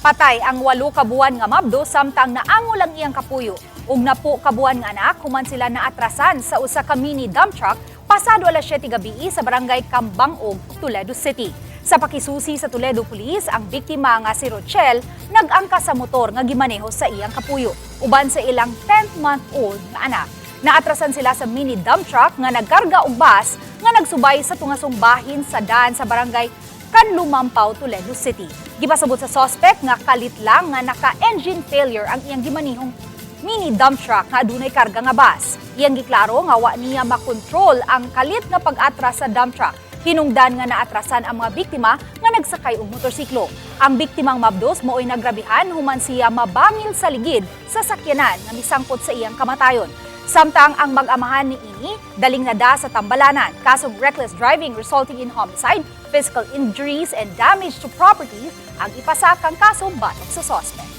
Patay ang 8 ka buwan nga mabdo samtang naangol ang iyang kapuyo ug 10 ka buwan nga anak human sila naatrasan sa usa ka mini dump truck pasado alas 7 gabi sa Barangay Kambangog, Toledo City. Sa pakisusi sa Toledo Police, ang biktima nga si Rochelle nag-angka sa motor nga gimaneho sa iyang kapuyo uban sa ilang 10-month-old nga anak. Naatrasan sila sa mini dump truck nga nagkarga og bus nga nagsubay sa tungasong bahin sa daan sa Barangay Kanlumampao, Toledo City. Gipasabot sa suspect nga kalit lang nga naka-engine failure ang iyang gimanihong mini dump truck nga adunay karga nga bus. Iyang giklaro nga wa niya makontrol ang kalit nga pag-atras sa dump truck. Hinungdan nga naatrasan ang mga biktima nga nagsakay og motorsiklo. Ang biktimang mabdos mao'y nagrabihan human siya mabangil sa ligid sa sakyanan nga misangpot sa iyang kamatayon. Samtang ang mag-amahan ni ini daling nada sa tambalanan kasong reckless driving resulting in homicide, physical injuries and damage to property ang ipasakang kaso batok sa suspect.